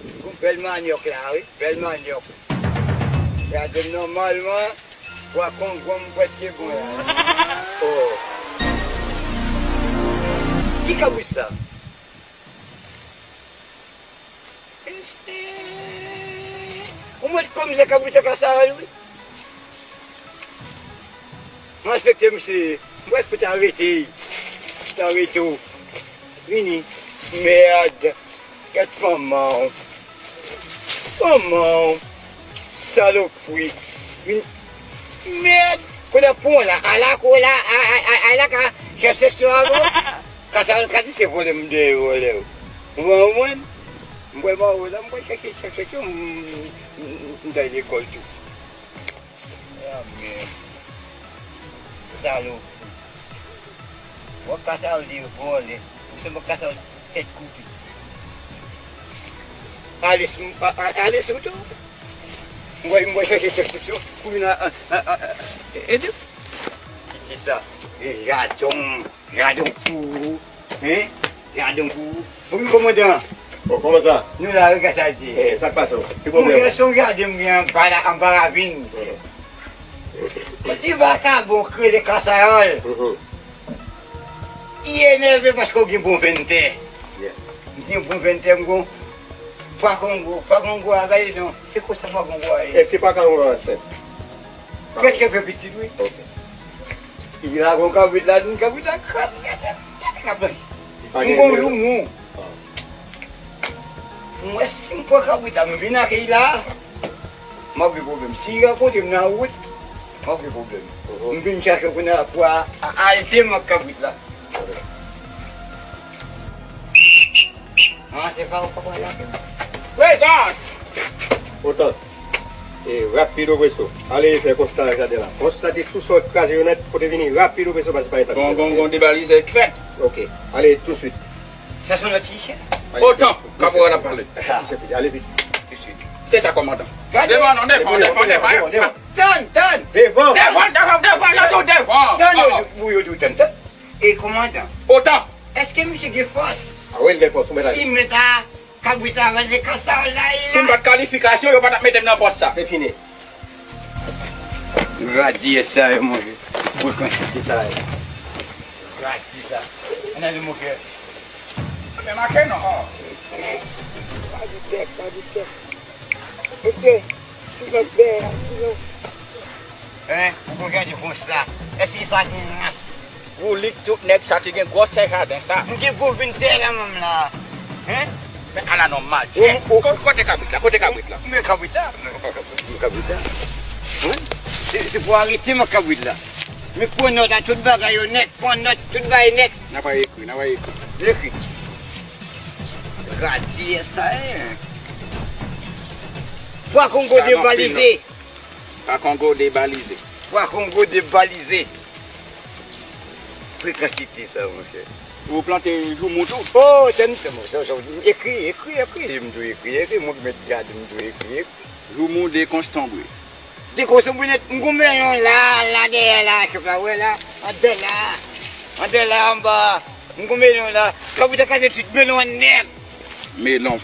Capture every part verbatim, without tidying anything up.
Gon bèl manyòk la, wi. Bèl manyòk. Gade m nòmalman, pwa kongo m prèske bon la. Oh. Ki kabrit sa? Ou mèt konn se kabrit sa ka sa, wi. Malfektè misye, mwen fout arete. Fout arete w. Vini. Mèd. Gad manman w. Manman w. Salopri. Vin. Mèd. Kote pou la? Ala kou la. A, a, a, ala ka. Chèche sou avè w. Kasa w ka di se vòlè m dèyè vòlè w. Ou konprann? M kwè mò w la, m kwè chèche, chèche, chèche. M, m, m, m t al lekòl tou. Ah, men. Salopri. Wè kasa w li vòlè. Ou se mwen kasa w tèt koupe. Ale sou, a, a, ale sou tou. Mwen, mwen chèche chèche sou. Pou vin a, a, a, a, a, ede. Ki sa? E jaton. Jaden pou ou, hein? Jaden pou ou. Bon, kòmandan. Bon, kòman sa? Nou la, regarde sa, di. Eh, sa k pase w? Ki pwoblèm? Mwen gen son jaden, mwen gen anba la, anba ravin. Yon ti vakabon k rele Kasayòl. Mhm. Li enève paske w gen bon venntè. Yeah. M gen bon venntè, m gon pwa kongo. Pwa kongo a, gade non. Se konsa pwa kongo a ye. Èske pwa kongo a ansent? Prèske fè pitit, wi. Ok. Li lagon kabrit la, li kabrit la, kabrit la, kabrit la, kabrit la. M gon jou mou. Ah. M wè si m pran kabrit la, m vin ak li la, m ap gen pwoblèm. Si li rankontre m nan wout, m ap gen pwoblèm. Mhm. M vin chache kounye a pou a, a, al te m ak kabrit la. Ah, se pa ou k ap pran la. Prezans! Otan. E rapido preso. Ale fè konsta nan jaden la. Konstate tout sa w kraze yo nèt, pote vini rapido preso, pase pa eta. Gon, gon, gon debalizè k fèt. Ok. Ale touswit. Sa se yon lòt chèn. Otan, kaporal ap pale. Ah. Ale vit. Touswit. Se sa, kòmandan. Gade. Devan non, devan, devan, devan. Tann, tann. Devan. Devan, devan, devan, yo tou devan. Tann, yo, pou yo tou tann, tann. E kòmandan. Otan. Èske misye gen fòs? Ah wi, l gen fòs, ou mèt ale. Si m mèt a kabrit la avanse kasa la, e la. Si m pa t kalifikasyon, yo pa t ap mete m nan pòs sa. Se fini. Radye sa yo, monchè. Boukan site sa yo. Radye sa. Ann ale, monchè. Men make non. Pa di tèt, pa di tèt. Mesye, silans dèyè a, silans. Hein? Ou konn gade konsa. Èske sa gen rans? Woulik tout nèg sa ki gen gwòsè jaden sa. M gen bon venntè la menm la. Hein? Men ala nòmal. Kote kabrit la? Kote kabrit la? Men kabrit la. Men kabrit la. Hein? Se, se pou arete men kabrit la. Men pran nòt a tout bagay yo nèt. Pran nòt tout bagay nèt. N ap ekri, n ap ekri. Ekri. Radye sa, hein. Pwa kongo debalize. Pwa kongo debalize. Pwa kongo debalize. Frekansite sa, monchè. Ou plante joumou tou? Oh, tann, tann, sa, sa, ekri, ekri, ekri, m tou ekri, ekri, mwen ki mèt gade, m tou ekri, ekri. Joumou dekonstanbre. Dekonstanbre nèt, m gon melon la, la dèyè la, chèf la, wè la, andè la, andè la, anba, m gon melon la, kabrit la kraze tout melon an nèt. Melon.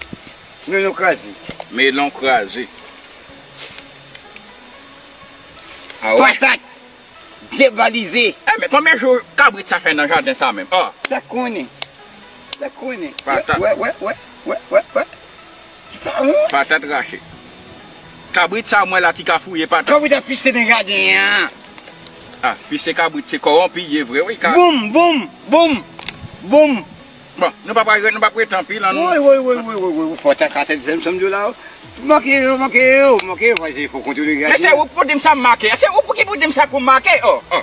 Melon kraze. Melon kraze. Ah wè. Patat debalize. Eh, men konbyen jou kabrit sa fè nan jaden sa menm? Oh. Sa konnen. Sa konnen. Patat. Wè, wè, wè, wè, wè, wè. Patat rache. Kabrit sa mwen la ki ka fouye patat. Kabrit ap pise nan jaden an. Ah, pise kabrit se kòwonpi ye vre wi. Boum, boum, boum, boum. Bon, nou pa pral, nou pa pral rete anpil, an nou. Woy, woy, woy, woy, woy, woy, fò ta ka tèt zèm sanm di w la, o. Manke yo, manke yo, manke yo, fò se fò kontwole gaz. Men se ou k pou di m sa m make, se ou pou ki pou di m sa pou m make, o, o.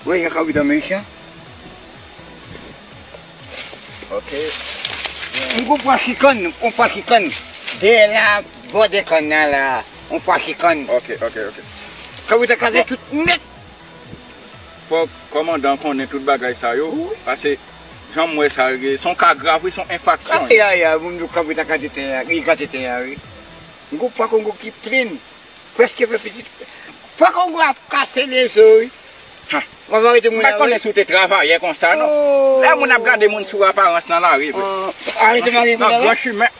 Woy, jan kabrit an mechan. Ok. M gon pwa chikann, m gon pwa chikann. Dèyè la, bò de kann nan la, m gon pwa chikann. Ok, ok, ok. Kabrit an kraze tout nèt. Fòk kòmandan konnen tout bagay sa yo, wi, paske jan m wè sa, se yon ka grav, wi, se yon enfraksyon. Ay, ay, ay, moun yo kanpe ta gate tè a, wi, gate tè a, wi. M gon pwa kongo ki plen, prèske fè pitit. Pwa kongo ap kase lezo, wi. Ha. Mwen pa rete moun la, wi. M pa t konnen si w te travayè konsa, non. Oh. Lè moun ap gade moun sou aparans nan lari, wi. Oh. Arete mari nan gran chimen.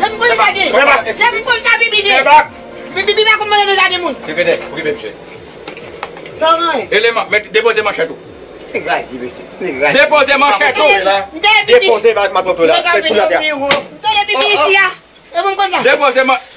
Lè m konn sa gen. Lè m konn sa bibi gen. Bibi pa konn manje nan jaden moun. Te vene, okipe misye. Eleman, met, depoze manchèt ou. Nèg la di mesye. Nèg la di. Depoze manchèt ou. M te bibi. Depoze ma, ma tonton la. Nèg la vin nan biwo. M te bibi isi a. E bon konn la. Depoze man.